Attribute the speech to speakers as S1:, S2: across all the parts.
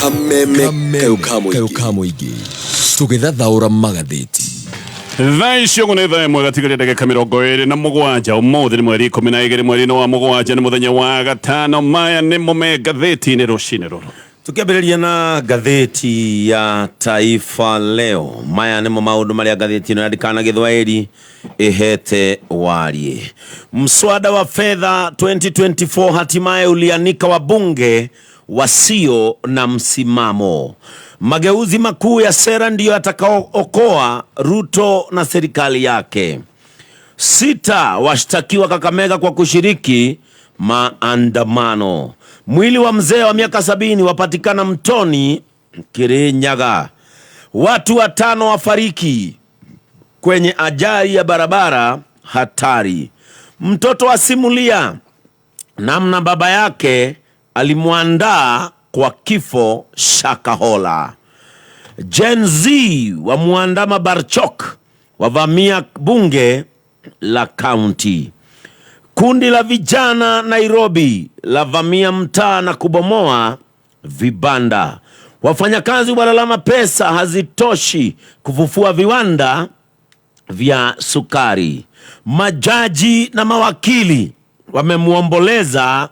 S1: Kameme kayũ ka mũingĩ tũgĩthathaũra magathĩti.
S2: Thaa icio ũguo nĩ thaa ĩmwe gatigaria ndagĩka 27. Ũmũthĩ nĩ mweri 12 mweri-inĩ wa mũgwanja, nĩ mũthenya wa gatano. Maya nĩmo me ngathĩti-inĩ rũcinĩ rũrũ.
S3: Tukiambĩrĩria na ngathĩti ya Taifa Leo, maya nĩmo maũndũ marĩa ngathĩti ĩno yandĩkaga na Gĩthwaĩri ĩhete wariĩ. Mswada wa fedha 2024 hatimaye ulianika wabunge wasio na msimamo. Mageuzi makuu ya sera ndiyo yatakaookoa Ruto na serikali yake. 6 washtakiwa Kakamega kwa kushiriki maandamano. Mwili wa mzee wa miaka 70 wapatikana mtoni Kirinyaga. Watu 5 wafariki kwenye ajali ya barabara hatari. Mtoto asimulia namna baba yake alimwandaa kwa kifo Shakahola. Gen Z wamuandama Barchok, wavamia bunge la kaunti. Kundi la vijana Nairobi lavamia mtaa na kubomoa vibanda. Wafanyakazi walalama pesa hazitoshi kufufua viwanda vya sukari. Majaji na mawakili wamemuomboleza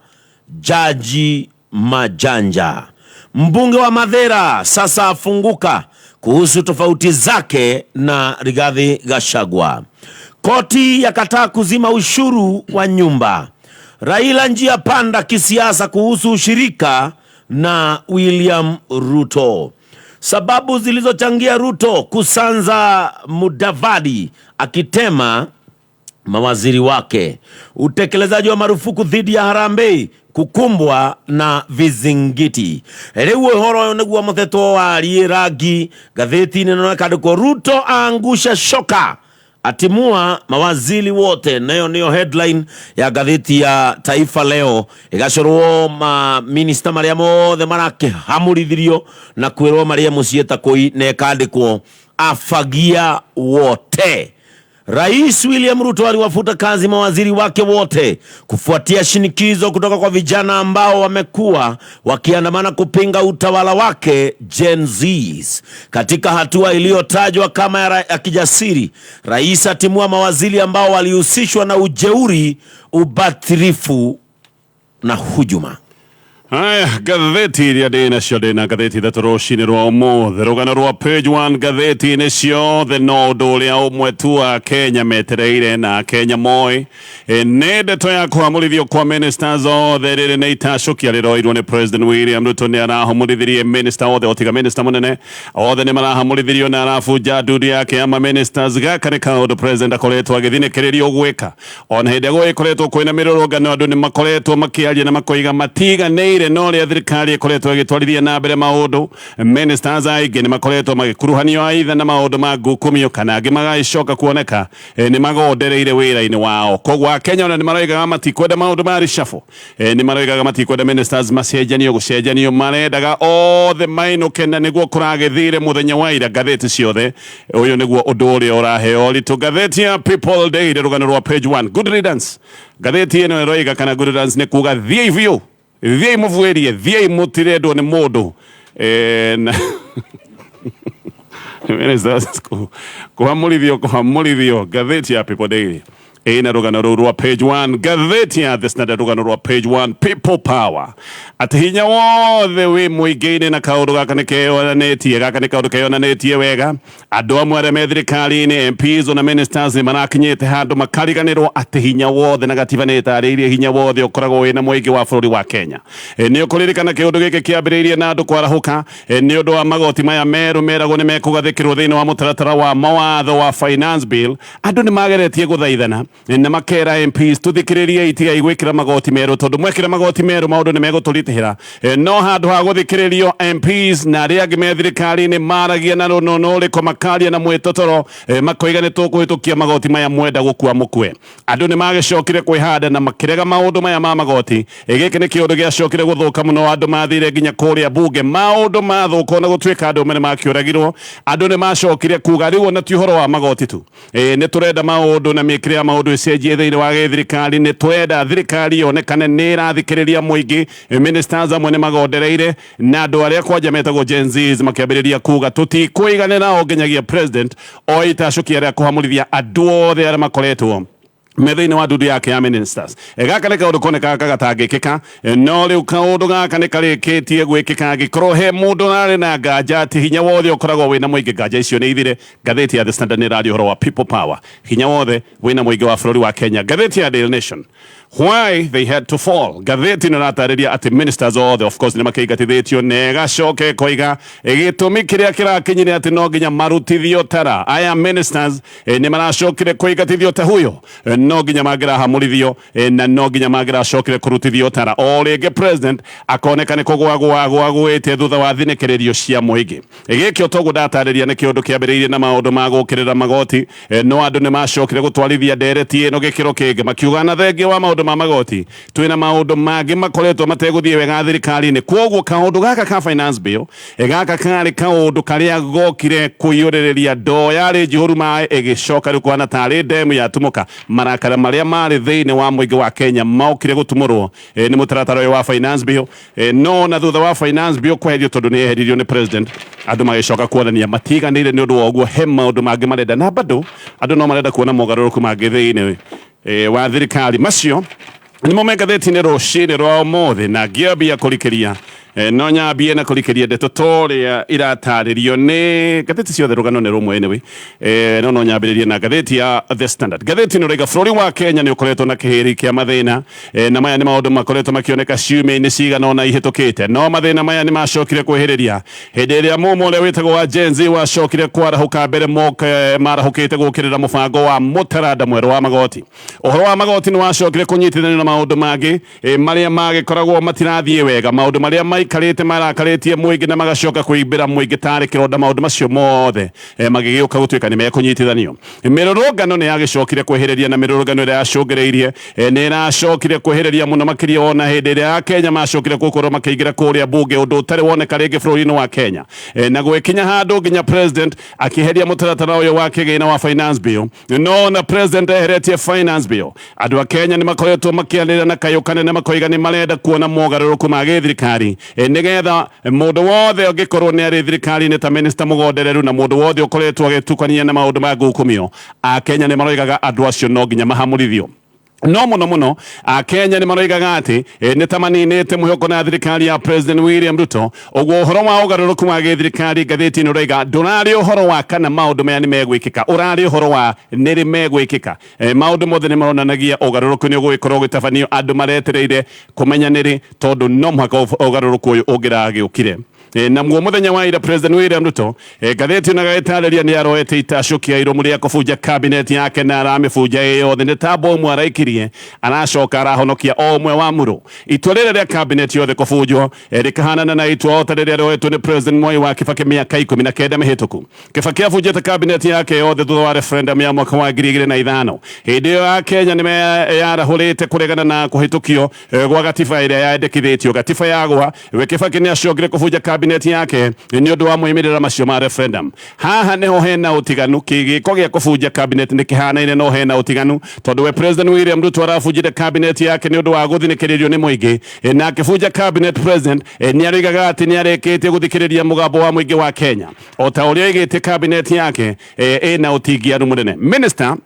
S3: Jaji Majanja. Mbunge wa Mathira sasa afunguka kuhusu tofauti zake na Rigathi Gachagua. Koti yakataa kuzima ushuru wa nyumba. Raila njia panda kisiasa kuhusu ushirika na William Ruto. Sababu zilizochangia Ruto kusanza Mudavadi akitema mawaziri wake. Utekelezaji wa marufuku dhidi ya harambee kukumbwa na vizingiti. Riu uhoro uyu niguo muteto warie rangi ngathĩti-inĩ ĩno ĩkandĩkwo Ruto aangusha shoka atimua mawaziri wote. Nayo niyo headline ya ngathĩti ya Taifa Leo, ĩgacorwo ma minister marĩa mothe marakĩhamurithirio na kwĩrwo marĩe mũciĩ ta kũi, na ĩkandĩkwo afagia wote. Rais William Ruto aliwafuta kazi mawaziri wake wote kufuatia shinikizo kutoka kwa vijana ambao wamekuwa wakiandamana kupinga utawala wake, Gen Zs. Katika hatua iliyotajwa kama ya kijasiri, rais atimua mawaziri ambao walihusishwa na ujeuri, ubatilifu na hujuma.
S2: Haya, ngathĩti iria ndĩ nacio, ndĩ na ngathĩti ithatũ rũcinĩ rwa ũmũthĩ. Rũgano rwa page 1 ngathĩti-inĩ ciothe no ũndũ ũrĩa ũmwe tu wa Kenya metereire na Kenya moĩ. Nĩ ndeto ya kũhamũrithio kwa ministers othe. Rĩrĩ nĩ itacũkia rĩroirwo nĩ President William Ruto. Nĩ arahamũrithirie minister othe otiga minister mũnene, othe nĩ marahamũrithirio na arabunja ndundu yake ya ma ministers. Gaka nĩ kaũndũ president akoretwo agĩthinĩkĩrĩrio gwĩka. Ona hĩndĩ ĩrĩa gũgĩkoretwo kwĩna mĩrũrũngano, andũ nĩ makoretwo makĩaria na makoiga matiganĩire na ũrĩa thirikari ĩkoretwo ĩgĩtwarithia na mbere maũndũ. Ministers aingĩ nĩ makoretwo magĩkuruhanio aitha na maũndũ ma ngukumio, kana angĩ magagĩcoka kuoneka nĩ magondereire wĩra-inĩ wao. Koguo Akenya ona nĩ maroigaga matikwenda maũndũ ma reshuffle, nĩ maroigaga matikwenda ministers macenjanio gũcenjanio, marendaga othe mainũke, na nĩguo kũragĩthire mũthenya wa ira. Ngathĩti ciothe ũyũ nĩguo ũndũ ũrĩa ũraheo ũritũ. Ngathĩti ya People Daily, rũgano rwa page 1, good riddance. Ngathĩti ĩno ĩroiga kana good riddance nĩ kuga thiĩi biũ, thiĩi mũbuĩrie, thiĩi mũtirendwo nĩ mũndũ. Na ministers kũhamũrithio kũhamũrithio. Ngathĩti ya People Daily ĩna rũgano rũu rwa page 1. Ngathĩti ya The Standard, rũgano rwa page 1, people power, atĩ hinya wothe wĩ mũingĩ-inĩ, na kaũndũ gaka nĩ keyonanĩtie, gaka nĩ kaũndũ keyonanĩtie wega. Andũ amwe arĩa me thirikari-inĩ, MPs ona ministers, nĩ marakinyĩte handũ makariganĩrwo atĩ hinya wothe, na gatiba nĩ ĩtarĩirie hinya wothe ũkoragwo wĩna mũingĩ wa bũrũri wa Kenya. Nĩ ũkũririkana kĩũndũ gĩkĩ kĩambĩrĩirie na andũ kwarahũka nĩ ũndũ wa magoti maya merũ meragwo nĩ mekũgathĩkĩrwo thĩinĩ wa mũtaratara wa mawatho wa finance bill. Andũ nĩ mageretie gũthaithana na makera MPs, tũthikĩrĩrie, itigai gwĩkĩra magoti merũ, tondũ mwekĩra magoti merũ maũndũ nĩ megũtũritĩhĩra. No handũ ha gũthikĩrĩrio, MPs na arĩa angĩ me thirikari-inĩ maragia na rũnono rĩko, makaria na mwĩtotoro, makoiga nĩ tũkũhĩtũkia magoti maya, mwenda gũkua mũkue. Andũ nĩ magĩcokire kwĩhanda na makĩrega maũndũ maya ma magoti. Gĩkĩ nĩ kĩũndũ gĩacokire gũthũka mũno. Andũ mathire nginya kũrĩa bunge, maũndũ mathũka, ona gũtuĩka andũ amwe nĩ makĩũragirwo. Andũ nĩ macokire kuga rĩu ona ti ũhoro wa magoti tu, nĩ tũrenda maũndũ na mĩkĩre ya maũndũ. Maũndũ ĩcenjie thĩinĩ wa gĩthirikari. Nĩ twenda thirikari yonekane nĩ ĩrathikĩrĩria mũingĩ. Ministers amwe nĩ magondereire, na andũ arĩa kwanja metagwo Gen Zs makĩambĩrĩria kuga tũtikũiganĩra o nginyagia president oe itacũkia rĩa kũhamũrithia andũ othe arĩa makoretwo me thĩinĩ wa ndundu yake ya ministers. Gaka nĩ kaũndũ konekaga gatangĩkĩka, no rĩu kaũndũ gaka nĩ karĩkĩtie gwĩkĩka. Angĩkorwo he mũndũ ararĩ na nganja atĩ hinya wothe ũkoragwo wĩna mũingĩ, nganja icio nĩ ithire. Ngathĩti ya The Standard nĩ ĩraria ũhoro wa people power, hinya wothe wĩna mũingĩ wa bũrũri wa Kenya. Ngathĩti ya Daily Nation, why they had to fall. Ngathĩti ĩno ĩratarĩria atĩ ministers othe, of course, nĩ makĩingatithĩtio, na ĩgacoka ĩkoiga gĩtũmi kĩrĩa kĩrakinyire atĩ no nginya marutithio tara aya ministers nĩ maracokire kũingatithio ta huyo, no nginya mangĩrahamũrithio, na no nginya mangĩracokire kũrutithio tara. O rĩngĩ president akoneka nĩ kũgwagwa gwagwĩte thutha wa thinĩkĩrĩrio cia mũingĩ. Gĩkĩ o toguo ndatarĩria nĩ kĩũndũ kĩambĩrĩirie na maũndũ ma gũkĩrĩra magoti, no andũ nĩ macokire gũtwarithia ndereti ĩno gĩkĩro kĩngĩ, makiuga na thengia wa maũndũ ma magoti twĩna maũndũ mangĩ makoretwo mategũthiĩ wega thirikari-inĩ. Kwoguo kaũndũ gaka ka finance bill, gaka karĩ kaũndũ karĩa gokire kũiyũrĩrĩria ndoo yarĩ njihũru maĩ, ĩgĩcoka rĩu kũhana tarĩ ndemu yatumũka. Marakara marĩa marĩ thĩinĩ wa mũingĩ wa Kenya maokire gũtumũrwo nĩ mũtaratara ũyũ wa finance bill. No na thutha wa finance bill kweherio, tondũ nĩ yeheririo nĩ president, andũ magĩcoka kuonania matiganĩire nĩ ũndũ wa ũguo. He maũndũ mangĩ marenda, na bado andũ no marenda kuona mogarũrũku mangĩ thĩinĩ wa thirikari. Macio nĩmo me ngathĩti-inĩ rũcinĩ rwa ũmũthĩ, na ngĩambia kũrikĩria, no nyambie na kũrikĩria ndeto torĩa iratarĩrio nĩ ngathĩti ciothe. Rũgano nĩ rũmwe anyway, no nyambĩrĩrie na ngathĩti ya The Standard. Ngathĩti ĩno ĩrauga bũrũri wa Kenya nĩ ũkoretwo na kĩhĩri kĩa mathĩna, na maya nĩ maũndũ makoretwo makĩoneka ciumia-inĩ cigana ũna ihĩtũkĩte. No mathĩna maya nĩ macokire kwĩhĩrĩria hĩndĩ ĩrĩa mũmo ũrĩa wĩtagwo wa Gen Z wacokire kwarahũka mbere moke marahũkĩte gũkĩrĩra mũbango wa mũtaranda mwerũ wa magoti. Ũhoro wa magoti nĩ wacokire kũnyitithanio na maũndũ mangĩ marĩa magĩkoragwo matirathiĩ wega, maũndũ marĩa maikarĩte marakarĩtie mũingĩ na magacoka kũimbĩra mũingĩ tarĩ kĩronda. Maũndũ macio mothe magĩgĩũka gũtuĩka nĩ mekũnyitithanio. Mĩrũrũngano nĩ yagĩcokire kwĩhĩrĩria, na mĩrũrũngano ĩrĩa yacũngĩrĩirie nĩ ĩracokire kwĩhĩrĩria mũno makĩria ona hĩndĩ ĩrĩa Akenya macokire gũkorwo makĩingĩra kũrĩa bunge, ũndũ ũtarĩ woneka rĩngĩ bũrũri-inĩ wa Kenya, na gwĩkinya handũ nginya president akĩheria mũtaratara ũyũ wa kĩgĩna wa finance bill. No na president eheretie finance bill, andũ a Kenya nĩ makoretwo makĩanĩrĩra na kayũ kanene, makoiga nĩ marenda kuona mogarũrũku ma gĩthirikari, nĩgetha mũndũ wothe ũngĩkorwo nĩ arĩ thirikari-inĩ ta minister mũgondereru na mũndũ wothe ũkoretwo agĩtukania na maũndũ ma ngukumio. Akenya nĩ maroigaga andũ acio no nginya mahamũrithio. No mũno mũno Akenya nĩ maroigaga atĩ nĩ ta maninĩte mwĩhoko na thirikari ya President William Ruto. Ũguo ũhoro wa ũgarũrũku wa gĩthirikari, ngathĩti ĩno ĩroiga, ndũrarĩ ũhoro wa kana maũndũ maya nĩ megwĩkĩka, ũrarĩ ũhoro wa nĩrĩ megwĩkĩka. Maũndũ mothe nĩ maronanagia ũgarũrũku nĩ ũgũgĩkorwo ũgĩtabanio. Andũ maretereire kũmenya nĩrĩ, tondũ no mũhaka ũgarũrũku ũyũ ũngĩragĩũkire. Naguo mũthenya wa ira, President William Ruto, ngathĩti ĩno ĩgagĩtarĩria, nĩ aroete itacũkia irũmu rĩa kũbunja cabinet yake, na aramĩbunja ĩ yothe. Nĩ ta bomu araikirie, aracoka arahonokia o ũmwe wa muro. Itua rĩrĩa rĩa cabinet yothe kũbunjwo rĩkahanana na itua o ta rĩrĩa rĩoetwo nĩ President Mwai wa Kibaki mĩaka 19 mĩhĩtũku. Kibaki abunjĩte cabinet yake yothe thutha wa referendum ya mwaka wa 2005. Hĩndĩ ĩyo ya Kenya nĩ yarahũrĩte kũregana na kũhĩtũkio gwa gatiba ĩrĩa yandĩkithĩtio. Gatiba yagwa, we Kibaki nĩ acokire kũbunja cabinet yake nĩ ũndũ wa moimĩrĩra macio ma referendum. Haha nĩho hena ũtiganu. Gĩko gĩa kũbunja cabinet nĩ kĩhanaine, no hena ũtiganu, tondũ we President William Ruto arabunjire cabinet yake nĩ ũndũ wa gũthinĩkĩrĩrio nĩ mũingĩ, na akĩbunja cabinet, president nĩ aroigaga atĩ nĩ arĩkĩtie gũthikĩrĩria mũgambo wa mũingĩ wa Kenya, o ta ũrĩa oigĩte cabinet yake ĩna ũtingianu mũnene. Minister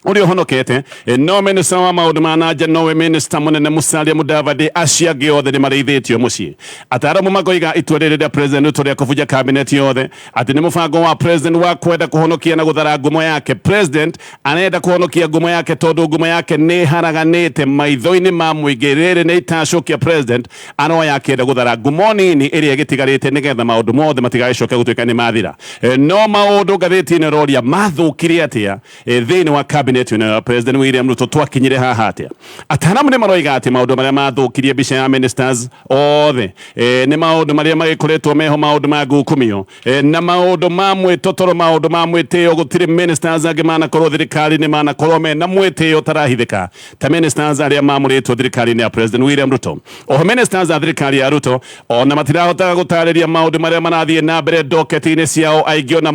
S2: ũrĩa ũhonokete no minister wa maũndũ ma nanja, nowe minister mũnene Musalia Mudavadi. Acio angĩ othe nĩ marĩithĩtio mũciĩ. Ataaramu makoiga itua rĩrĩ rĩa President Ruto rĩa kũbunja cabinet yothe atĩ nĩ mũbango wa president wa kwenda kũhonokia na gũthara ngumo yake. President arenda kũhonokia ngumo yake, tondũ ngumo yake nĩ haraganĩte maitho-inĩ ma mũingĩ. Rĩrĩ nĩ itacũkia president aroya akĩenda gũthara ngumo nini ĩrĩa ĩgĩtigarĩte, nĩgetha maũndũ mothe matigagĩcoke gũtuĩka nĩ mathira. No maũndũ, ngathĩti ĩno ĩroria, mathũkire atĩa thĩinĩ wa cabinet ĩno ya President William Ruto? Twakinyire haha atĩa? Ataaramu nĩ maroiga atĩ maũndũ marĩa mathũkirie mbica ya ministers othe nĩ maũndũ marĩa magĩkoretwo meho, maũndũ ma ngukumio na maũndũ ma mwĩtotoro, maũndũ ma mwĩtĩo. Gũtirĩ ministers angĩ manakorwo thirikari-inĩ manakorwo mena mwĩtĩo tarahithĩka ta ministers arĩa mamũrĩtwo thirikari-inĩ ya President William Ruto. Oho ministers a thirikari ya Ruto ona matirahotaga gũtarĩria maũndũ marĩa marathiĩ na mbere ndoketi-inĩ ciao. Aingĩ ona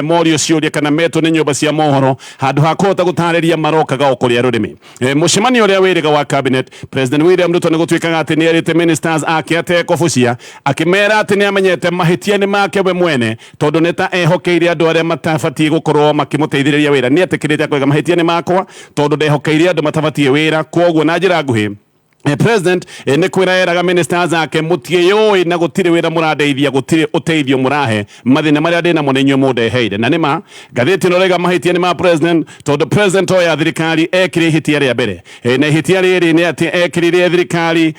S2: morio ciũria kana metwo nĩ nyũmba cia mohoro, handũ ha kũhota gũtarĩria marokaga o kũrĩa rũrĩmĩ. Mũcemanio ũrĩa wĩrĩga wa cabinet, President William Ruto nĩ gũtuĩkaga atĩ nĩ erĩte ministers ake atekũbucia, akĩmera atĩ nĩ amenyete mahĩtia nĩ make we mwene, tondũ nĩ ta ehokeire andũ arĩa matabatiĩ gũkorwo makĩmũteithĩrĩria wĩra. Nĩ etĩkĩrĩte akoiga mahĩtia nĩ makwa tondũ ndehokeire andũ matabatiĩ wĩra. Kwoguo na njĩra nguhĩ, President nĩ kwĩra eraga ministers ake mũtiĩyũĩ na gũtirĩ wĩra mũrandeithia, gũtirĩ ũteithio mũrahe, mathĩna marĩa ndĩnamo nĩ inyuĩ mũndeheire. Na nĩma ngathĩti ĩno raiga mahĩtia nĩ ma president, tondũ president oya thirikari ekire ihĩtia rĩa mbere. Na ihĩtia rĩrĩ nĩ atĩ ekĩrire thirikari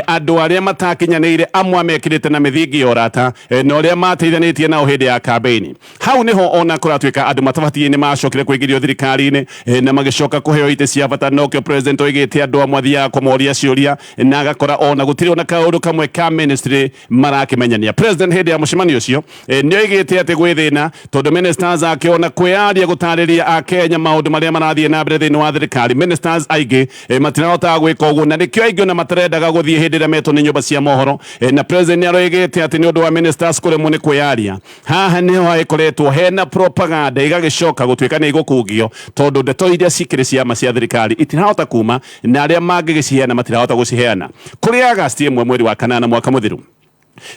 S2: andũ arĩa matakinyanĩire, amwe mekĩrĩte na mĩthingi ya ũrata na ũrĩa mateithanĩtie nao hĩndĩ ya campaign. Hau niho ona kũratuĩka andũ matabatiĩ nĩ macokire kũingĩrio thirikari-inĩ na magĩcoka kũheo itĩ cia bata. Nokĩo president oigĩte andũ amwe athiaga kũmoria ciũria na agakora ona gũtirĩ ona kaũndũ kamwe ka ministry marakĩmenyania. President hĩndĩ ya mũcemanio ũcio nĩ oigĩte atĩ gwĩ thĩna tondũ ministers ake ona kwĩyaria gũtarĩria akenya maũndũ marĩa marathiĩ na mbere thĩinĩ wa thirikari, ministers aingĩ matirahotaga gwĩka ũguo, na nĩkĩo aingĩ ona matarendaga gũthiĩ hĩndĩ ĩrĩa metwo nĩ nyũmba cia mohoro. Na president nĩ aroigĩte atĩ nĩ ũndũ wa ministers kũremwo nĩ kwĩyaria, haha niho hagĩkoretwo hena propaganda igagĩcoka gũtuĩka nĩ igũkungio, tondũ ndeto iria cikĩrĩ ciama cia thirikari itirahota kuma na arĩa mangĩgĩciheana matirahota gũciheana. Kũrĩ Agasti 1 mweri wa kanana mwaka mũthiru,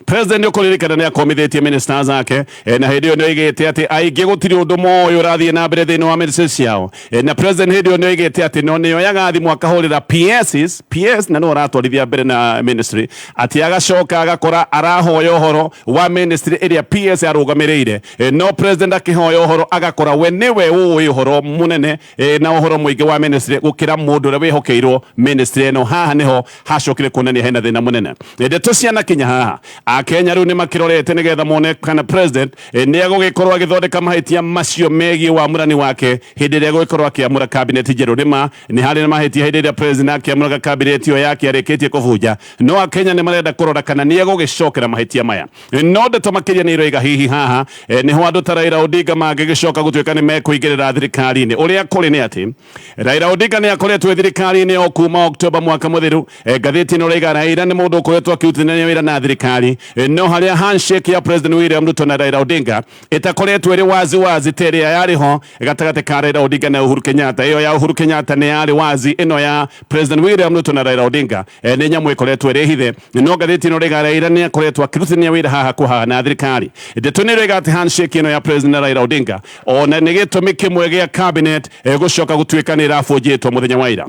S2: President nĩ ũkũririkana nĩ akomithĩtie ministers ake, na hĩndĩ ĩyo nĩ oigĩte atĩ aingĩ gũtirĩ ũndũ moĩ ũrathiĩ na mbere thĩinĩ wa ministries ciao. Na president hĩndĩ ĩyo nĩ oigĩte atĩ no nĩ oyaga thimũ akahũrĩra PSs, PS na nĩwe ũratwarithia mbere na ministry, atĩ agacoka agakora arahoya ũhoro wa ministry ĩrĩa PS arũgamĩrĩire. No president akĩhoya ũhoro agakora we nĩwe ũĩ ũhoro mũnene na ũhoro mũingĩ wa ministry gũkĩra mũndũ ũrĩa wĩhokeirwo ministry ĩno. Haha nĩho hacokire kuonania hena thĩna mũnene. Ndeto cianakinya haha, akenya rĩu nĩ makĩrorete nĩgetha mone kana president nĩ egũgĩkorwo agĩthondeka mahĩtia macio megiĩ wamũrani wake hĩndĩ ĩrĩa egũgĩkorwo akĩamũra cabinet njerũ. Nĩma nĩ harĩ na mahĩtia hĩndĩ ĩrĩa president akĩamũraga cabinet ĩyo yake arĩkĩtie kũbunja, no akenya nĩ marenda kũrora kana nĩ egũgĩcokera mahĩtia maya. No ndeto makĩria nĩ iroiga hihi haha nĩho andũ ta Raila Odinga mangĩgĩcoka gũtuĩka nĩ mekũingĩrĩra thirikari-inĩ. Ũrĩa kũrĩ nĩ atĩ Raila Odinga nĩ akoretwo thirikari-inĩ o kuma Oktoba mwaka mũthiru. Ngathĩti ĩno ĩroiga Raila nĩ mũndũ ũkoretwo akĩrutithania wĩra na thirikari, no harĩa handshake ya President William Ruto na Raila Odinga ĩtakoretwo ĩrĩ wazi wazi ta ĩrĩa yarĩ ho gatagatĩ ka Raila Odinga na Uhuru Kenyatta. Ĩyo ya Uhuru Kenyatta nĩ yarĩ wazi, ĩno ya President William Ruto na Raila Odinga nĩ nyamũ ĩkoretwo ĩrĩ hithe. No ngathĩti ĩno ĩroiga Raila nĩ akoretwo akĩrutithania wĩra haha kwa haha na thirikari. Ndeto nĩ ĩroiga atĩ handshake ĩno ya President na Raila Odinga ona nĩ gĩtũmi kĩmwe gĩa cabinet gũcoka gũtuĩka nĩ ĩrabunjĩtwo mũthenya wa ira.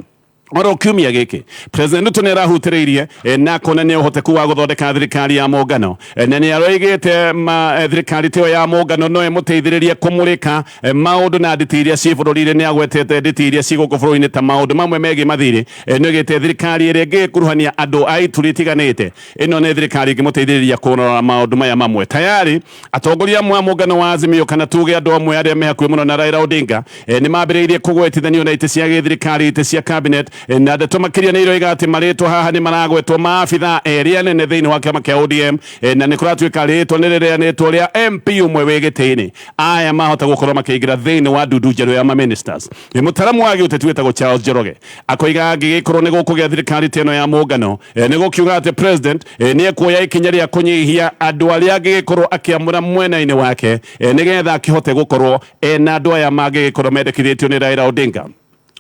S2: Oro kiumia gĩkĩ President Ruto nĩ arahutĩrĩirie na kuonania ũhoteku wa gũthondeka thirikari ya mũngano, na nĩ aroigĩte thirikari ta ĩyo ya mũngano no ĩmũteithĩrĩrie kũmũrĩka maũndũ na nditi iria ciĩ bũrũri-inĩ. Nĩ agwetete nditi iria ciĩ gũkũ bũrũri-inĩ ta maũndũ mamwe megiĩ mathirĩ. Nĩ oigĩte thirikari ĩrĩa ĩngĩkuruhania andũ a ituri itiganĩte, ĩno nĩ thirikari ĩngĩmũteithĩrĩria kũrora maũndũ maya mamwe. Tayari atongoria amwe a mũngano wa Azimio, kana tuge andũ amwe arĩa me hakuhĩ mũno na Raila Odinga, nĩ mambĩrĩirie kũgwetithanio na itĩ cia gĩthirikari, itĩ cia cabinet. Na ndeto makĩria nĩ iroiga atĩ marĩtwa haha nĩ maragwetwo maabithaa erĩ anene thĩinĩ wa kĩama kĩa ODM, na nĩ kũratuĩka rĩtwa nĩ rĩreanĩtwo rĩa MP ũmwe wĩ gĩtĩ-inĩ. Aya mahota gũkorwo makĩingĩra thĩinĩ wa ndundu njerũ ya maministers. Mũtaramu wa gĩũteti wĩtagwo Charles Njoroge akoiga angĩgĩkorwo nĩ gũkũgĩa thirikari ta ĩno ya mũngano, nĩ gũkiuga atĩ president nĩ ekuoya ikinya rĩa kũnyihia andũ arĩa angĩgĩkorwo akĩamũra mwena-inĩ wake, nĩgetha akĩhote gũkorwo ena andũ aya mangĩgĩkorwo mendekithĩtio nĩ Raila Odinga.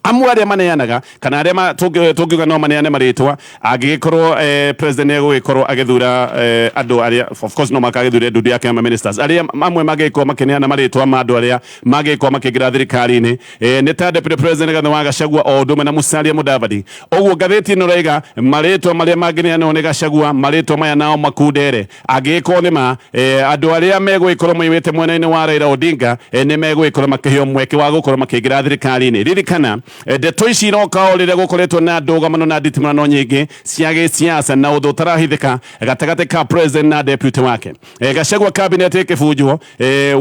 S2: Amwe arĩa maneanaga kana arĩa tũngiuga no maneane marĩtwa angĩgĩkorwo president nĩ egũgĩkorwo agĩthura andũ arĩa of course no makagĩthure ndundu yake ya ministers, arĩa amwe mangĩgĩkorwo makĩneana marĩtwa ma andũ arĩa mangĩgĩkorwo makĩingĩra thirikari-inĩ nĩ ta Deputy President Rigathi wa Gachagua o ũndũ ũmwe na Musalia Mudavadi. Ũguo ngathĩti ĩno ĩroiga marĩtwa marĩa mangĩneanwo nĩ Gachagua, marĩtwa maya nao makundere angĩgĩkorwo nĩ ma andũ arĩa megũgĩkorwo moimĩte mwena-inĩ wa Raila Odinga nĩ megũgĩkorwo makĩheo mweke wa gũkorwo makĩingĩra thirikari-inĩ. Ririkana ndeto ici iroka o rĩrĩa gũkoretwo na ndũgamano na nditimũrano nyingĩ cia gĩsiasa na ũndũ ũtarahithĩka gatagatĩ ka president na deputy wake. Gachagua cabinet ĩkĩbunjwo,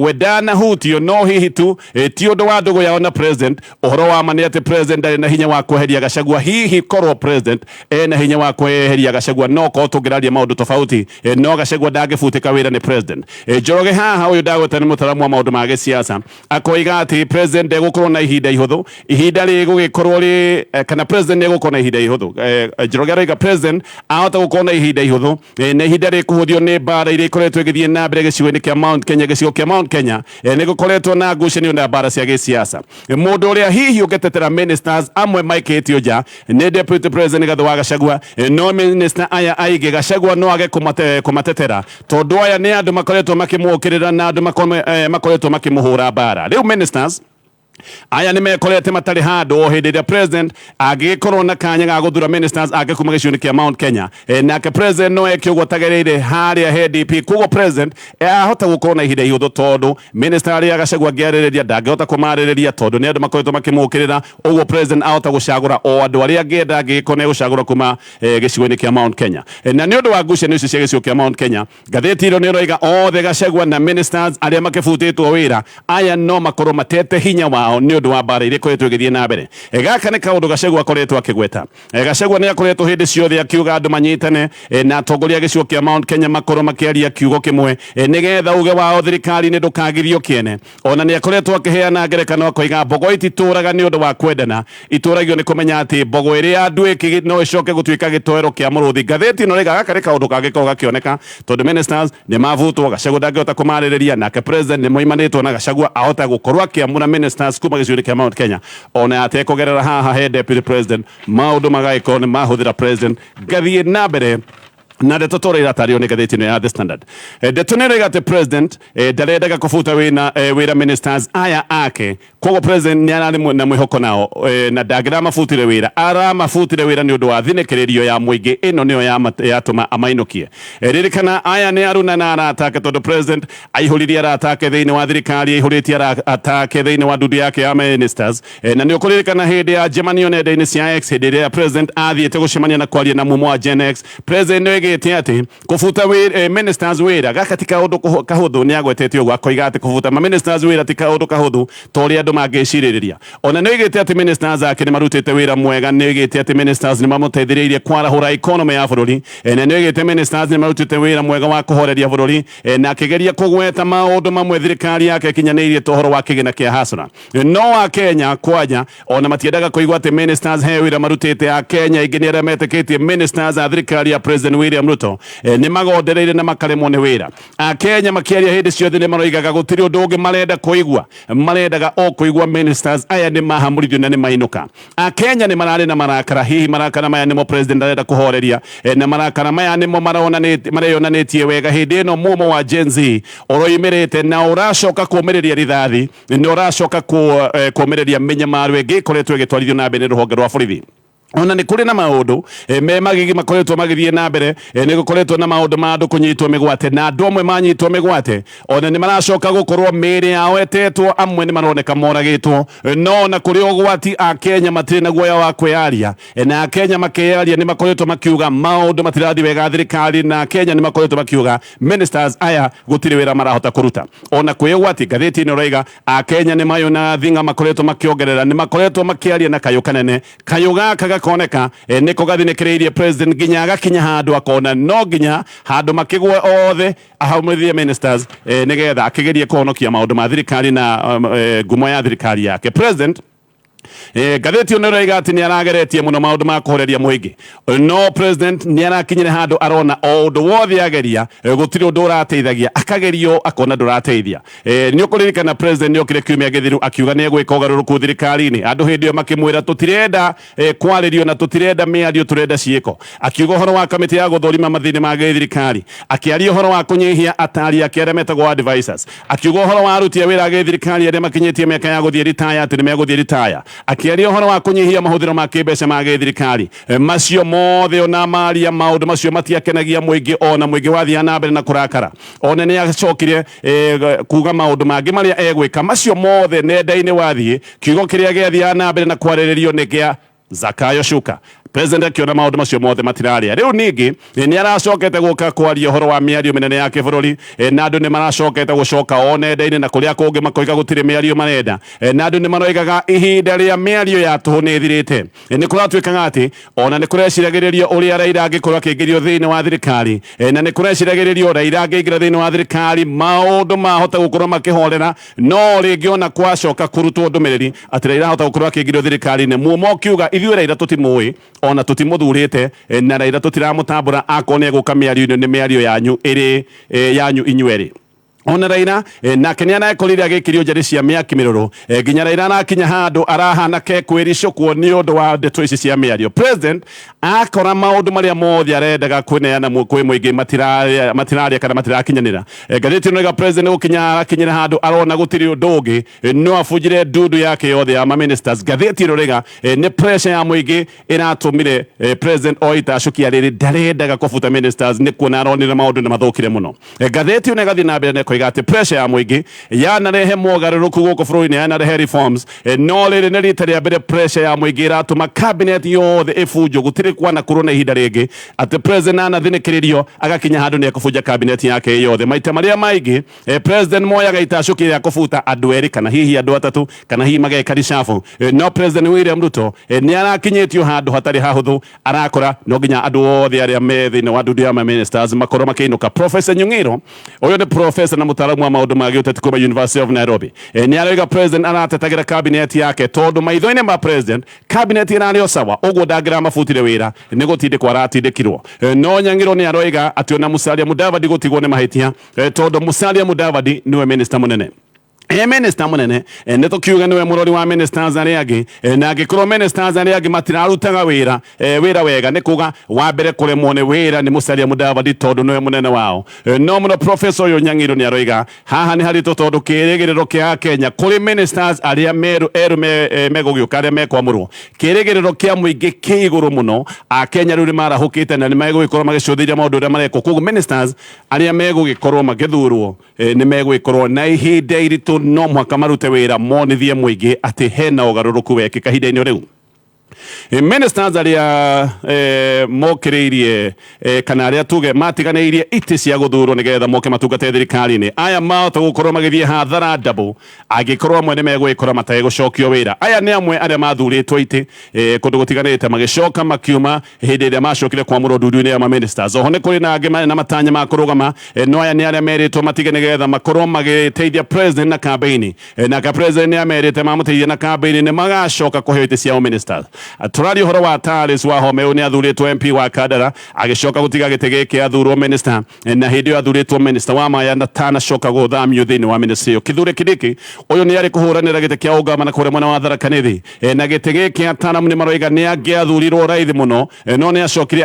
S2: we ndanahutio, no hihi tu ti ũndũ wa ndũgũ yao na president. Ũhoro wa ma nĩ atĩ president ndarĩ na hinya wa kweheria Gachagua. Hihi korwo president ena hinya wa kweheria Gachagua no korwo tũngĩraria maũndũ tofauti, no Gachagua ndangĩbutĩka wĩra nĩ president. Njoroge haha ũyũ ndagweta nĩ mũtaramu wa maũndũ ma gĩsiasa, akoiga atĩ president ndegũkorwo na ihinda ihũthũ, ihinda rĩrĩ Rĩgũgĩkorwo rĩ kana president nĩ egũkorwo na ihinda ihũthũ. Njoroge aroiga president ahota gũkorwo na ihinda ihũthũ na ihinda rĩkũhũthio nĩ mbara iria ikoretwo igĩthiĩ na mbere gĩcigo-inĩ kĩa Mount Kenya. Gĩcigo kĩa Mount Kenya nĩ gũkoretwo na ngucanio na mbara cia gĩsiasa. Mũndũ ũrĩa hihi ũngĩtetera ministers amwe maikĩtio nja nĩ deputy president Rigathĩ wa Gachagua. No minister aya aingĩ Gachagua no age kũmatetera tondũ aya nĩ andũ makoretwo makĩmũkĩrĩra na andũ makoretwo makĩmũhũra mbara. Rĩu ministers aya nĩ mekorete matarĩ handũ o hĩndĩ ĩrĩa president angĩgĩkorwo na kanya ga gũthura ministers ake kuma gĩcigo-inĩ kĩa Mount Kenya. Nake president no eke ũguo atagereire harĩa he DP. Koguo president ahota gũkorwo na ihinda ihũthũ tondũ minister arĩa Gachagua angĩarĩrĩria ndangĩhota kũmarĩrĩria tondũ nĩ andũ makoretwo makĩmũkĩrĩra. Ũguo president ahota gũcagũra o andũ arĩa angĩenda angĩgĩkorwo nĩ egũcagũra kuma gĩcigo-inĩ kĩa Mount Kenya. Na nĩ ũndũ wa ngucanio icio cia gĩcigo kĩa Mount Kenya, ngathĩti ĩno nĩ ĩroiga othe Gachagua na ministers arĩa makĩbutĩtwo wĩra aya no makorwo matete hinya wao nĩ ũndũ wa mbara iria ikoretwo igĩthiĩ na mbere. Gaka nĩ kaũndũ Gachagua akoretwo akĩgweta. Gachagua nĩ akoretwo hĩndĩ ciothe akiuga andũ manyitane na atongoria a gĩcigo kĩa Mount Kenya makorwo makĩaria kiugo kĩmwe nĩgetha uge wao thirikari-inĩ ndũkagirio kĩene. Ona nĩ akoretwo akĩheana ngerekano akoiga mbogo ititũraga nĩ ũndũ wa kwendana, itũragio nĩ kũmenya atĩ mbogo ĩrĩa ya nduĩki no ĩcoke gũtuĩka gĩtoero kĩa mũrũthi. Ngathĩti ĩno rĩga gaka nĩ kaũndũ kangĩkorwo gakĩoneka tondũ ministers nĩ mabutwo, Gachagua ndangĩhota kũmarĩrĩria, nake president nĩ moimanĩtwo na Gachagua ahota gũkorwo akĩamũra ministers kuma gĩcigo-inĩ kĩa Mount Kenya ona atekũgerera haha he deputy president, maũndũ magagĩkorwo nĩ mahũthĩra president. Ngathiĩ na mbere na ndeto tũrĩa iratarĩrio nĩ ngathĩti ĩno ya The Standard. Ndeto nĩ ĩroiga atĩ president ndarendaga kũbuta wĩra ministers aya ake. Koguo president nĩ ararĩ na mwĩhoko nao na ndangĩramabutire wĩra. Aramabutire wĩra nĩ ũndũ wa thinĩkĩrĩrio ya mũingĩ ĩno nĩyo yatũma amainũkie. Ririkana aya nĩ aruna na arata ake tondũ president aihũririe arata ake thĩinĩ wa thirikari, aihũrĩtie arata ake thĩinĩ wa ndundu yake ya ministers. Na nĩ ũkũririkana hĩndĩ ya njemanio nenda-inĩ cia X, hĩndĩ ĩrĩa president athiĩte gũcemania na kwaria na mumo wa Gen X, president nĩ oigĩte atĩ kũbuta ministers wĩra gaka ti kaũndũ kahũthũ. Nĩ agwetete ũguo akoiga atĩ kũbuta ma ministers wĩra ti kaũndũ kahũthũ ta ũrĩa andũ mangĩcirĩrĩria. Ona nĩ oigĩte atĩ ministers ake nĩ marutĩte wĩra mwega, nĩ oigĩte atĩ ministers nĩ mamũteithĩrĩirie kwarahũra economy ya bũrũri, na nĩ oigĩte ministers nĩ marutĩte wĩra mwega wa kũhoreria bũrũri, na akĩgeria kũgweta maũndũ mamwe thirikari yake ĩkinyanĩirie ta ũhoro wa kĩgĩna kĩa hasara. No a Kenya kwanja ona matiendaga kũigua atĩ ministers he wĩra marutĩte. A Kenya aingĩ nĩ arĩa metĩkĩtie ministers a thirikari ya President William Ruto nĩ magondereire na makaremwo nĩ wĩra. A Kenya makĩaria hĩndĩ ciothe nĩ maroigaga gũtirĩ ũndũ ũngĩ marenda kũigua, marendaga o kũigua ministers aya nĩ mahamũrithio na nĩ mainũka. A Kenya nĩ mararĩ na marakara, hihi marakara maya nĩmo president arenda kũhoreria, na marakara maya nĩmo mareyonanĩtie wega hĩndĩ ĩno mumo wa Gen Z ũroimĩrĩte na ũracoka kũmĩrĩria rithathi, nĩ ũracoka kũmĩrĩria mĩnyamaro ĩngĩ ĩkoretwo ĩgĩtwarithio na mbere nĩ rũhonge rwa borithi. Ona nĩ kũrĩ na maũndũ me magigi makoretwo magĩthiĩ na mbere. Nĩ gũkoretwo na maũndũ ma andũ kũnyitwo mĩgwate, na andũ amwe manyitwo mĩgwate ona nĩ maracoka gũkorwo mĩĩrĩ yao ĩtetwo, amwe nĩ maroneka moragĩtwo. No ona kũrĩ ũgwati, a Kenya matirĩ na guoya wa kwĩyaria, na Kenya makĩyaria nĩ makoretwo makiuga maũndũ matirathiĩ wega thirikari, na Kenya nĩ makoretwo makiuga ministers aya gũtirĩ wĩra marahota kũruta ona kwĩ ũgwati. Ngathĩti ĩno ĩroiga a Kenya nĩ mayũ na thinga makoretwo makĩongerera, nĩ makoretwo makĩaria na kayũ kanene. Kayũ gaka gakoneka nĩko gathinĩkĩrĩirie president nginya agakinya handũ akona no nginya handũ makĩgwe othe ahaumithie ministers, nĩgetha akĩgerie kũhonokia maũndũ ma thirikari na ngumo ya thirikari yake. President, ngathĩti ĩno ĩroiga atĩ nĩ arageretie mũno maũndũ ma kũhoreria mũingĩ, no president nĩ arakinyire handũ arona o ũndũ wothe ageria gũtirĩ ũndũ ũrateithagia, akagerio akona ndũrateithia. Nĩ ũkũririkana president nĩ okire kiumia gĩthiru akiuga nĩ egwĩka ũgarũrũku thirikari-inĩ. Andũ hĩndĩ ĩyo makĩmwĩra tũtirenda kwarĩrio na tũtirenda mĩario, tũrenda ciĩko. Akiuga ũhoro wa kamĩtĩ ya gũthũrima mathĩna ma gĩthirikari, akĩaria ũhoro wa kũnyihia atari ake arĩa metagwo advisors, akiuga ũhoro wa aruti a wĩra a gĩthirikari arĩa makinyĩtie mĩaka ya gũthiĩ ritaya atĩ nĩ megũthiĩ ritaya, akĩaria ũhoro wa kũnyihia mahũthĩro ma kĩmbeca ma gĩthirikari. Macio mothe ona maria maũndũ macio matiakenagia mũingĩ, ona mũingĩ wathiaga na mbere na kũrakara. Ona nĩ acokire kuga maũndũ mangĩ marĩa egwĩka. Macio mothe nenda-inĩ wathiĩ, kiugo kĩrĩa gĩathiaga na mbere na kwarĩrĩrio nĩ kĩa Zakayo Shuka. President akiona maundu macio mothe matiraria. Riu ningi ni aracokete guka kwaria uhoro wa miario minene ya kibũrũri, na andu ni maracokete gucoka o nenda-inĩ na kuria kungi makoiga gutiri miario marenda, na andu ni maroigaga ihinda ria miario ya tuhu ni ithirite. Ni kuratuikaga ati ona ni kureciragiririo uria Raila angikorwo akĩingĩrio thĩinĩ wa thirikari, na ni kureciragiririo Raila angĩingĩra thĩinĩ wa thirikari maundu mahota gukorwo makĩhorera, no rĩngĩ ona kwacoka kurutwo ndũmĩrĩri atĩ Raila ahota gukorwo akĩingĩrio thirikari-inĩ. Mumo kiuga ithuĩ Raila tũtimũĩ ona tũtimũthurĩte, na Raila tũtiramũtambũra, akorwo nĩ egũka mĩario-inĩ nĩ mĩario yanyu ĩrĩ yanyu inyuerĩ. Ona Raila nake nĩ arakorire agĩkirio njarĩ cia mĩaki mĩrũrũ, nginya Raila arakinya handũ arahana ke kwĩricũkwo nĩ ũndũ wa ndeto ici cia mĩario. President akora maũndũ marĩa mothe arendaga kwĩneana kwĩ mũingĩ matiraria kana matirakinyanĩra. Ngathĩti ĩno ĩga president gũkinya arakinyĩra handũ arona gũtirĩ ũndũ ũngĩ, no abunjire ndundu yake yothe ya ma-ministers. Ngathĩti ĩno ĩrauga nĩ pressure ya mũingĩ ĩratũmire president oita acũkia rĩrĩ ndarendaga kũbuta ministers nĩ kuona aronire maũndũ nĩ mathũkire mũno. Ngathĩti ĩno ĩgathiĩ na mbere na ĩkoiga atĩ pressure ya mũingĩ yanarehe mogarũrũku gũkũ bũrũri-inĩ, yanarehe reforms, no rĩrĩ nĩ rita rĩa mbere pressure ya mũingĩ ĩratũma cabinet yothe ĩbunjwo. Gũtirĩ kwanakorwo na ihinda rĩngĩ atĩ president anathinĩkĩrĩrio agakinya handũ nĩ ekũbunja cabinet yake yothe. Maita marĩa maingĩ president moyaga itacũki rĩa kũbuta andũ erĩ kana hihi andũ atatũ kana hihi mageka reshuffle, no president William Ruto nĩ arakinyĩtio handũ hatarĩ hahũthũ, arakora no nginya andũ othe arĩa me thĩinĩ wa ndundu ya ma-ministers makorwo makĩinũka. Professor Nyung'iro, ũyũ nĩ professor na mũtaaramu wa maũndũ ma gĩũteti kuma University of Nairobi, nĩ aroiga president aratetagĩra cabinet yake tondũ maitho-inĩ ma president cabinet ĩrarĩ o sawa, ũguo ndangĩramabutire wĩra nĩ gũtindĩkwo aratindĩkirwo. No Nyang'iro nĩ aroiga atĩ ona Musalia Mudavadi gũtigwo nĩ mahĩtia, tondũ Musalia Mudavadi nĩwe minister mũnene. Minister munene, nĩ tũkiuga nĩwe mũrori wa ministers arĩa angĩ, na angĩkorwo ministers arĩa angĩ matirarutaga wĩra wega, nĩ kuga wa mbere kũremwo nĩ wĩra nĩ Musalia Mudavadi tondũ nĩwe mũnene wao. No mũno professor ũyũ Nyang'iro nĩ aroiga haha nĩ haritũ tondũ kĩrĩgĩrĩro kĩa Kenya kũrĩ ministers arĩa merũ erũ megũgĩũka arĩa mekwamũrwo, kĩrĩgĩrĩro kĩa mũingĩ kĩ igũrũ mũno. Akenya rĩu nĩ marahũkĩte na nĩ megũgĩkorwo magĩcũthĩrĩria maũndũ ũrĩa marekwo, koguo ministers arĩa megũgĩkorwo magĩthurwo nĩ megũgĩkorwo na ihinda iritũ, no mũhaka marute wĩra monithie mũingĩ atĩ hena ũgarũrũku wekĩka ihinda-inĩ rĩu. Ministers arĩa mokĩrĩirie, kana arĩa tuge matiganĩirie itĩ cia gũthurwo nĩgetha moke matungate thirikari-inĩ, aya mahota gũkorwo magĩthiĩ hathara double angĩkorwo amwe nĩ megũgĩkora mategũcokio wĩra. Aya nĩ amwe arĩa mathurĩtwo itĩ kũndũ gũtiganĩte magĩcoka makiuma hĩndĩ ĩrĩa macokire kwamũrwo ndundu-inĩ ya ma-ministers. Oho nĩ kũrĩ na angĩ marĩ na matanya ma kũrũgama, no aya nĩ arĩa merĩtwo matige nĩgetha makorwo magĩteithia president na campaign, nake president nĩ amerite mamũteithia na campaign nĩ magacoka kũheo itĩ cia ministers. Tũraria ũhoro wa Taris Wahome, ũyũ nĩ athurĩtwo MP wa Kandara agĩcoka gũtiga gĩtĩ gĩkĩ athurwo minister, na hĩndĩ ĩyo athurĩtwo minister wa maya na tanacoka gũthamio thĩinĩ wa ministry ĩyo. Kithure Kindiki ũyũ nĩ arĩ kũhũranĩra gĩtĩ kĩa ũgavana kũrĩa mwena wa Tharaka Nithi, na gĩtĩ gĩkĩ ataramu nĩ maroiga nĩ angĩathurirwo raithi mũno, no nĩ acokire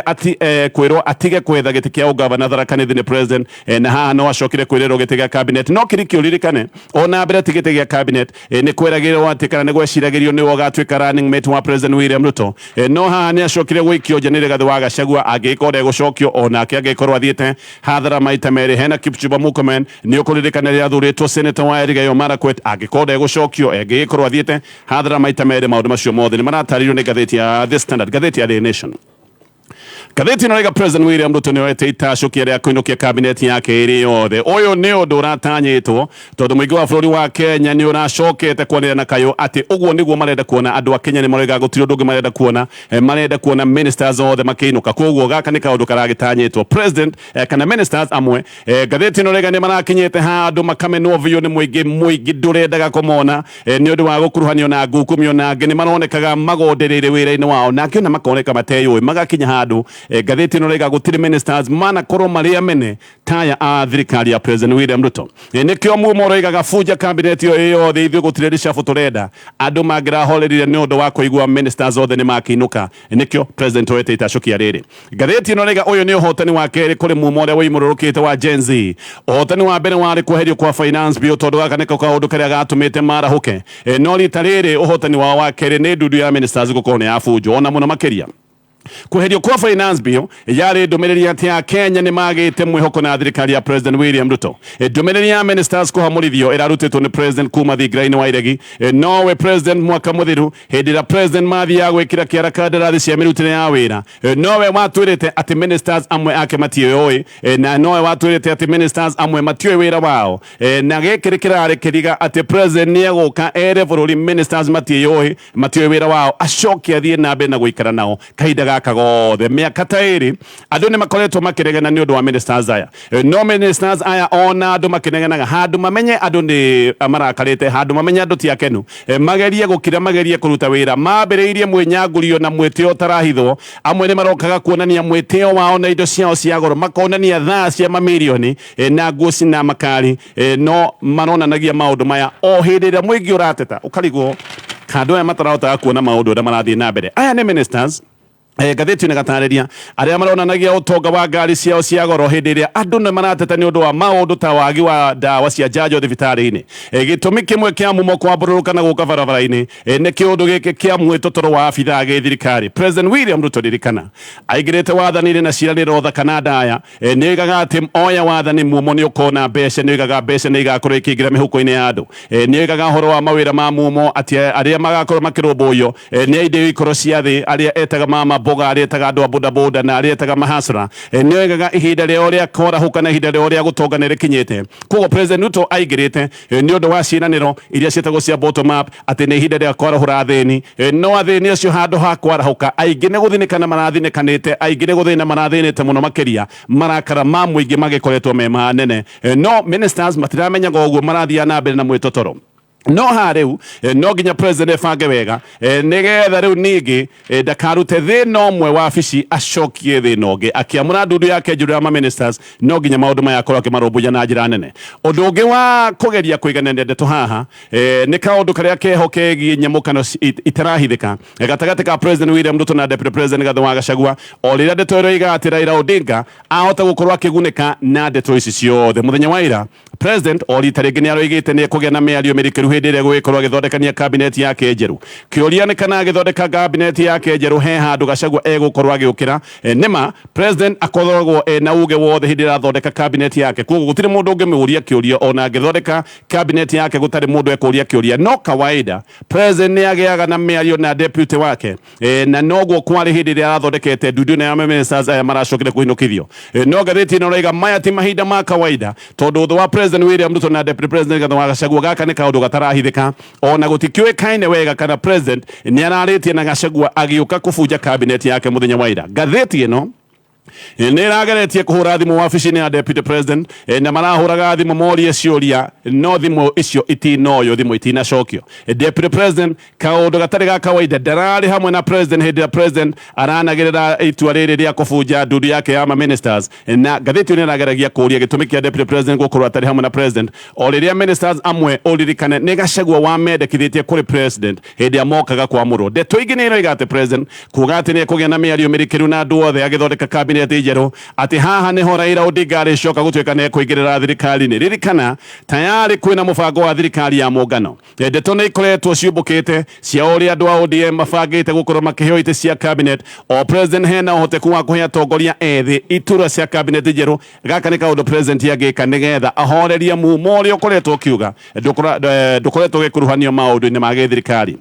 S2: kwĩrwo atige kwetha gĩtĩ kĩa ũgavana Tharaka Nithi nĩ president, na haha no acokire kwĩrĩrwo gĩtĩ gĩa cabinet. No Kindiki ũririkane ona mbere ti gĩtĩ gĩa cabinet, nĩ kweragĩrwo atĩ kana nĩ gweciragĩrio nĩwe ũgatuĩka running mate wa president William Ruto, no haha nĩ acokire gũikio nja nĩ Rigathĩ wa Gachagua angĩkorwo ndegũcokio, onake angĩkorwo athiĩte hathara maita merĩ. Hena Kipchumba Murkomen nĩ ũkũririkana rĩrĩa athurĩtwo senator wa Elgeyo Marakwet, angĩkorwo ndegũcokio angĩgĩkorwo athiĩte hathara maita merĩ. Maũndũ macio mothe nĩ maratarĩrio nĩ ngathĩti ya The Standard. Ngathĩti ya The Nation, ngathĩti ĩno ĩrauga President William Ruto nĩ oete itacũkia rĩa kũinũkia cabinet yake ĩrĩ yothe. Ũyũ nĩ ũndũ ũratanyĩtwo tondũ mũingĩ wa bũrũri wa Kenya nĩ ũracokete kwanĩrĩra na kayũ atĩ ũguo nĩguo marenda kuona. Andũ a Kenya nĩ maroiga gũtirĩ ũndũ ũngĩ marenda kuona, marenda kuona ministers othe makĩinũka, koguo gaka nĩ kaũndũ karagĩtanyĩtwo. President kana ministers amwe, ngathĩti ĩno ĩrauga nĩ marakinyĩte handũ makamenwo biũ nĩ mũingĩ, mũingĩ ndũrendaga kũmona, nĩ ũndũ wa gũkuruhanio na ngukumio, na angĩ nĩ maronekaga magondereire wĩra-inĩ wao, na angĩ ona makoneka mateyũĩ magakinya handũ. Ngathĩti ĩno ĩrauga gũtirĩ ministers manakorwo marĩ amene taya a thirikari ya President William Ruto. Nĩkĩo mumo ũroigaga bunja cabinet ĩyo yothe, ithuĩ gũtirĩ reshuffle tũrenda. Andũ mangĩrahorerire nĩ ũndũ wa kũigua ministers othe nĩ makĩinũka, nĩkĩo president oete itacũkia rĩrĩ. Ngathĩti ĩno ĩrauga ũyũ nĩ ũhotani wa kerĩ kũrĩ mumo ũrĩa woimũrũrũkĩte wa Gen Z. Ũhotani wa mbere warĩ kweherio kwa finance bill tondũ gaka nĩko kaũndũ karĩa gatũmĩte marahũke, no rita rĩrĩ ũhotani wao wa kerĩ nĩ ndundu ya ministers gũkorwo nĩ yabunjwo ona mũno makĩria. Kweherio kwa finance bill yarĩ ndũmĩrĩri atĩ Akenya nĩ magĩte mwĩhoko na thirikari ya President William Ruto. Ndũmĩrĩri ya ministers kũhamũrithio ĩrarutĩtwo nĩ President kuma thingira-inĩ wa iregi. Nowe President mwaka mũthiru hĩndĩ ĩrĩa President mathiaga gwĩkĩra kĩara kandarathi cia mĩrutĩre ya wĩra, nowe watwĩrĩte atĩ ministers amwe ake matiĩyũĩ, na nowe watwĩrĩte atĩ ministers amwe matiũĩ wĩra wao. Na gĩkĩ kĩrarĩ kĩriga atĩ President nĩ egũka ere bũrũri ministers matiĩyũĩ, matiũĩ wĩra wao, acoke athiĩ na mbere na gũikara nao kahinda gaka gothe. Mĩaka ta ĩrĩ andũ nĩ makoretwo makĩregana nĩ ũndũ wa ministers aya. No ministers aya ona andũ makĩnegenaga, handũ mamenye andũ nĩ marakarĩte, handũ mamenye andũ ti akenu, magerie gũkira, magerie kũruta wĩra. Mambĩrĩirie mwĩnyangũrio na mwĩtĩo ũtarahithwo. Amwe nĩ marokaga kuonania mwĩtĩo wao na indo ciao cia goro, makonania thaa cia mamirioni, na nguo cina makari, no maronanagia maũndũ maya o hĩndĩ ĩrĩa mũingĩ ũrateta, ũkarigwo kandũ aya matarahotaga kuona maũndũ ũrĩa marathiĩ na mbere. Aya nĩ ministers. Ngathĩti nĩ gatarĩria arĩa maronanagia ũtonga wa ngari ciao cia goro hĩndĩ ĩrĩa andũ nĩ marateta nĩ ũndũ wa maũndũ ta wagi wa ndawa cia njanjo thibitarĩ-inĩ. Gĩtũmi kĩmwe kĩa mumo kwambũrũrũka na gũka barabara-inĩ, nĩ kĩũndũ gĩkĩ kĩa mwĩtotoro wa abithaa gĩthirikari. President William Ruto, ririkana, aingĩrĩte wathani-inĩ na ciĩranĩro thaka na ndaya. Nĩ oigaga atĩ oya wathani mumo nĩ ũkona mbeca, nĩ oigaga mbeca nĩ igakorwo ikĩingĩra mĩhuko-inĩ ya andũ. Nĩ oigaga ũhoro wa mawĩra ma mumo atĩ arĩa magakorwo makĩrũmbũiyo, nĩ aingĩ ikoro cia thĩ, arĩa etaga mama mboga, arĩa etaga andũ a bodaboda na arĩa etaga mahasra. Nĩ oigaga ihinda rĩao rĩa kwarahũka na ihinda rĩao rĩa gũtonga nĩ rĩkinyĩte. Koguo President Ruto aingĩrĩte, nĩ ũndũ wa ciĩranĩro iria ciĩtagwo cia bottom up, atĩ nĩ ihinda rĩa kwarahũra athĩni. No athĩni acio handũ ha kwarahũka, aingĩ nĩ gũthinĩkana marathinĩkanĩte, aingĩ nĩ gũthĩna marathĩnĩte mũno makĩria, marakara ma mũingĩ magĩkoretwo me manene. No ministers matiramenyaga ũguo, marathiaga na mbere na mwĩtotoro. No ha rĩu, no nginya President ebange wega, nĩgetha rĩu ningĩ, ndakarute thĩna ũmwe wabici acokie thĩna ũngĩ. Akĩamũra ndundu yake njũru ya ma-ministers, no nginya maũndũ maya akorwo akĩmarũmbũiya na njĩra nene. Ũndũ ũngĩ wa kũgeria kũiganania ndeto haha, nĩ kaũndũ karĩa keho kegiĩ nyamũkano itarahithĩka gatagatĩ ka President William Ruto na Deputy President Rigathi wa Gachagua, o rĩrĩa ndeto ĩroiga atĩ Raila Odinga ahota gũkorwo akĩgunĩka na ndeto ici ciothe. Mũthenya wa ira President o rita rĩngĩ nĩ aroigĩte nĩ ekũgĩa na mĩario mĩrikĩru hĩndĩ ĩrĩa egũgĩkorwo agĩthondekania kabineti yake njerũ. Kĩũria nĩ kana agĩthondeka kabineti yake njerũ he handũ Gachagua egũkorwo agĩũkĩra. Nĩma President akoragwo ena uge wothe hĩndĩ ĩrĩa arathondeka kabineti yake, koguo gũtirĩ mũndũ ũngĩmũria kĩũria. Ona angĩthondeka kabineti yake gũtarĩ mũndũ ekũria kĩũria, no kawaida President nĩ agĩaga na mĩario na deputy wake, na noguo kwarĩ hĩndĩ ĩrĩa arathondekete ndundu ĩno ya ministers aya maracokire kũinũkithio. No ngathĩti ĩno ĩroiga maya ti mahinda ma kawaida, tondũ ũthũ wa President William Ruto na Deputy President Rigathi wa Gachagua gaka nĩ kaũndũ gatarahithĩka. Ona gũtikĩũĩkaine wega kana President nĩ ararĩtie na Gachagua agĩũka kũbunja cabinet yake mũthenya wa ira. Ngathĩti ĩno nĩ ĩrageretie kũhũra thimũ wabici-inĩ ya Deputy President, na marahũraga thimũ morie ciũria, no thimũ icio itinoywo, thimũ itinacokio. Deputy President, kaũndũ gatarĩ ga kawaida, ndararĩ hamwe na President hĩndĩ ĩrĩa President aranagĩrĩra itua rĩrĩ rĩa kũbunja ndundu yake ya ma-ministers. Na ngathĩti ĩyo nĩ ĩrageragia kũũria gĩtũmi kĩa Deputy President gũkorwo atarĩ hamwe na President o rĩrĩa ministers amwe, ũririkane, nĩ Gachagua wamendekithĩtie kũrĩ President hĩndĩ ĩrĩa mokaga kwamũrwo. Ndeto ingĩ nĩ iroiga atĩ President kuga atĩ nĩ ekũgĩa na mĩario mĩrikĩru na andũ othe agĩthondeka cabinet njerũ, atĩ haha nĩho Raila Odinga arĩcoka gũtuĩka nĩ ekũingĩrĩra thirikari-inĩ. Ririkana tayarĩ kwĩna mũbango wa thirikari ya mũngano. Ndeto nĩ ikoretwo ciũmbũkĩte cia ũrĩa andũ a ODM mabangĩte gũkorwo makĩheo itĩ cia cabinet, o President hena ũhoteku wa kũhe atongoria ethĩ iturwa cia cabinet njerũ. Gaka nĩ kaũndũ President angĩka nĩgetha ahorerie mumo ũrĩa ũkoretwo ũkiuga ndũkoretwo ũgĩkuruhanio maũndũ-inĩ ma gĩthirikari.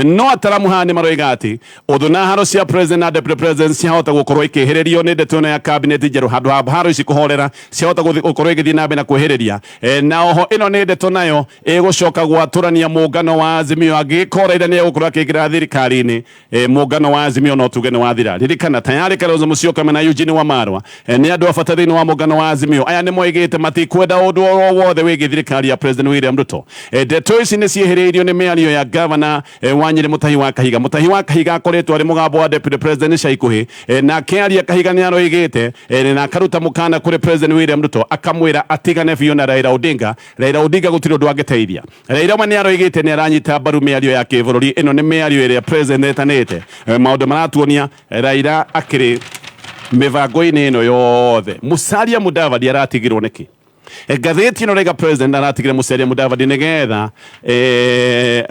S2: No ataramu haha nĩ maroiga atĩ ũthũ na haro cia President na Deputy President ciahota gũkorwo ikĩhĩrĩrio nĩ ndeto ĩno ya cabinet njerũ. Handũ ha haro ici kũhorera, ciahota gũkorwo igĩthiĩ na mbere na kwĩhĩrĩria. Na oho ĩno nĩ ndeto nayo ĩgũcoka gwatũrania mũngano wa Azimio. Angĩkorwo Raila nĩ egũkorwo akĩingĩra thirikari-inĩ, mũngano wa Azimio no tuge nĩ wathira. Ririkana tayarĩ Kalonzo Musyoka mena Eugene Wamalwa, nĩ andũ a bata thĩinĩ wa mũngano wa Azimio. Aya nĩ moigĩte matikwenda ũndũ o wothe wĩgiĩ thirikari ya President William Ruto. Ndeto ici nĩ ciĩhĩrĩirio nĩ mĩario ya gavana, wa Nyĩrĩ, Mutahi wa Kahiga. Mutahi wa Kahiga akoretwo arĩ mũgambo wa Deputy President ica ikuhĩ, na akĩaria Kahiga nĩ aroigĩte, na akaruta mũkana kũrĩ President William Ruto, akamwĩra atigane biũ na Raila Odinga. Raila Odinga gũtirĩ ũndũ angĩteithia. Raila we nĩ aroigĩte nĩ aranyita mbaru mĩario ya kĩbũrũri. Ĩno nĩ mĩario ĩrĩa President etanĩte. Maũndũ maratuonia Raila akĩrĩ mĩbango-inĩ ĩno yothe. Musalia Mudavadi aratigirwo nĩkĩ? Ngathĩti ĩno raiga president aratigire Musalia Mudavadi nĩgetha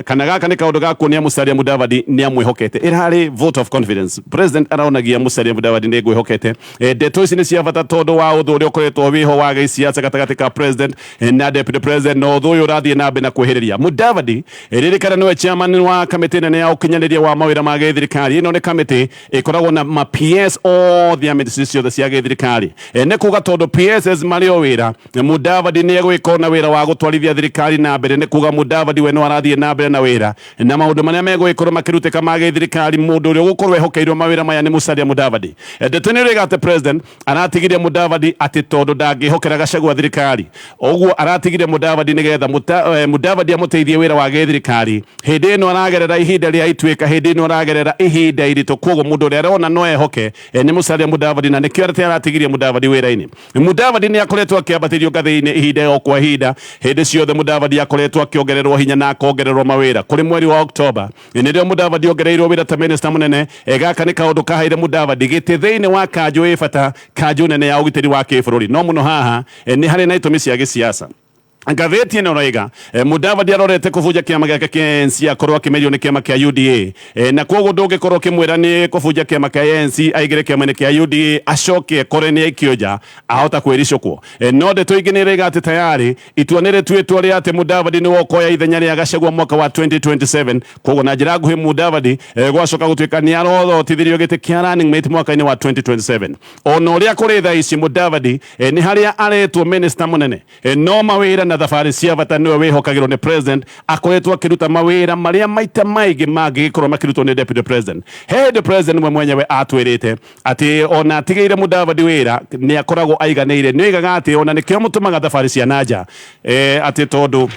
S2: kana gaka nĩ kaũndũ ga kuonia Musalia Mudavadi nĩ amwĩhokete. Ĩrarĩ vote of confidence. President aronagia Musalia Mudavadi nĩ ngwĩhokete. Ndeto ici nĩ cia bata tondũ wa ũthũ ũrĩa ũkoretwo wĩho wa gĩsiasa gatagatĩ ka president na deputy president, na ũthũ ũyũ ũrathiĩ na mbere na kwĩhĩrĩria. Mudavadi, ririkana, nĩwe chairman wa kamĩtĩ nene ya ũkinyanĩria wa mawĩra ma gĩthirikari. Ĩno nĩ kamĩtĩ ĩkoragwo na ma PS othe a ministry ciothe cia gĩthirikari. Nĩ kuga tondũ PSs marĩ o wĩra, Mudavadi nĩ egwĩka na wĩra wa gũtwarithia thirikari na mbere. Nĩ kuga Mudavadi we no arathiĩ na mbere na wĩra na maũndũ marĩa megũgĩkorwo makĩrutĩka ma gĩthirikari, mũndũ ũrĩa ũgũkorwo ehokeirwo mawĩra maya nĩ Musalia Mudavadi. Ndeto nĩ ĩrĩga atĩ president aratigirie Mudavadi atĩ tondũ ndangĩhokera Gachagua thirikari, ũguo aratigire Mudavadi nĩgetha Mudavadi amũteithie wĩra wa gĩthirikari hĩndĩ ĩno aragerera ihinda rĩa ituĩka, hĩndĩ ĩno aragerera ihinda iritũ. Koguo mũndũ ũrĩa arona no ehoke nĩ Musalia Mudavadi, na nĩkĩo atĩ aratigirie Mudavadi wĩra-inĩ. Mudavadi nĩ akoretwo akĩambatĩrio ngathĩ-inĩ ihinda o kwa ihinda. Hĩndĩ ciothe Mudavadi akoretwo akĩongererwo hinya na akongererwo mawĩra. Kũrĩ mweri wa Oktoba nĩrĩo Mudavadi ongereirwo wĩra ta minister mũnene. Gaka nĩ kaũndũ kaheire Mudavadi gĩtĩ thĩinĩ wa kanjũ ĩ bata, kanjũ nene ya ũgitĩri wa kĩbũrũri. No mũno haha nĩ harĩ na itũmi cia gĩsiasa. Ngathĩti ĩno ĩroiga Mudavadi arorete kũbunja kĩama gĩake kĩa ANC akorwo akĩmerio nĩ kĩama kĩa UDA, na koguo ndũngĩkorwo ũkĩmwĩra nĩ kũbunja kĩama kĩa ANC aingĩre kĩama-inĩ kĩa UDA acoke ekore nĩ aikio nja, ahota kwĩricũkwo. No ndeto ingĩ nĩ ĩroiga atĩ tayari itua nĩ rĩtuĩtwo rĩa atĩ Mudavadi nĩwe ũkoya ithenya rĩa Gachagua mwaka wa 2027. Koguo na njĩra nguhĩ Mudavadi gwacoka gũtuĩka nĩ arothotithirio gĩtĩ kĩa running mate mwaka-inĩ wa 2027. Ona ũrĩa kũrĩ thaa ici, Mudavadi nĩ harĩa aretwo minister mũnene, no mawĩra na thabarĩ cia bata nĩwe wĩhokagĩrwo nĩ president. Akoretwo akĩruta mawĩra marĩa maita maingĩ mangĩgĩkorwo makĩrutwo nĩ deputy president. He hĩndĩ president we mwenyewe atwĩrĩte atĩ ona atigĩire Mudavadi wĩra nĩ akoragwo aiganĩire. Nĩ oigaga atĩ ona nĩkĩo mũtũmaga thabarĩ cia nanja, atĩ tondũ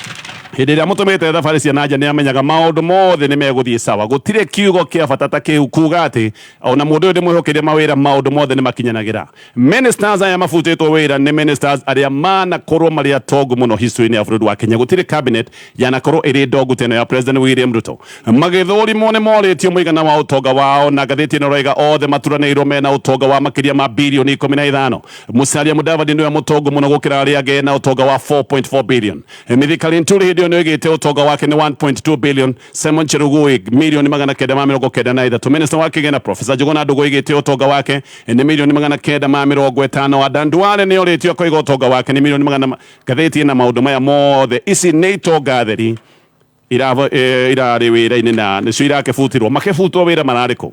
S2: hĩndĩ ĩrĩa mũtũmĩte thabarĩ cia nanja nĩ amenyaga maũndũ mothe nĩ megũthiĩ sawa. Gũtirĩ kiugo kĩa bata ta kĩu kuga atĩ ona mũndũ ũyũ ndĩmwĩhokeire mawĩra, maũndũ mothe nĩ makinyanagĩra. Ministers aya mabutĩtwo wĩra nĩ ministers arĩa manakorwo marĩ atongu mũno history-inĩ ya bũrũri wa Kenya. Gũtirĩ cabinet yanakorwo ĩrĩ ndongu ta ĩno ya President William Ruto. Magĩthũrimwo nĩ morĩtio mũigana wa ũtonga wao, na ngathĩti ĩno ĩroiga othe maturanĩirwo mena ũtonga wa makĩria ma bilioni 15. Musalia Mudavadi nĩwe mũtongu mũno gũkĩra arĩa angĩ na ũtonga wa 4.4 billion. Mithika Linturi hĩndĩ ĩyo nĩ oigĩte ũtonga wake nĩ 1.2 billion. Simon Chelugui 993,000,000. Minister wa kĩgĩna Professor Njuguna Ndung'u oigĩte ũtonga wake nĩ 950,000,000. Adan Duale nĩ orĩtio akoiga ũtonga wake nĩ milioni magana. Ngathĩti ĩna maũndũ maya mothe. Ici nĩ itonga theri irarĩ wĩra-inĩ na nĩcio irakĩbutirwo. Makĩbutwo wĩra mararĩ kũ?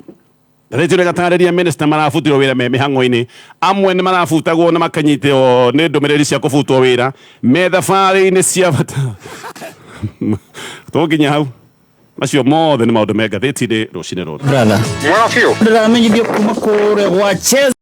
S2: Ngathĩti ĩno ĩgatarĩria minister marabutirwo wĩra me mĩhang'o-inĩ. Amwe nĩ marabutagwo na makanyitwo nĩ ndũmĩrĩri cia kũbutwo wĩra me thabarĩ-inĩ cia bata. Tũnginya hau, macio mothe nĩ maũndũ me ngathĩti-inĩ rũcinĩ rũrũ.
S4: Brother.
S5: Mwega biũ.
S4: Ndĩramenyithio kuma kũrĩa gwa Chess.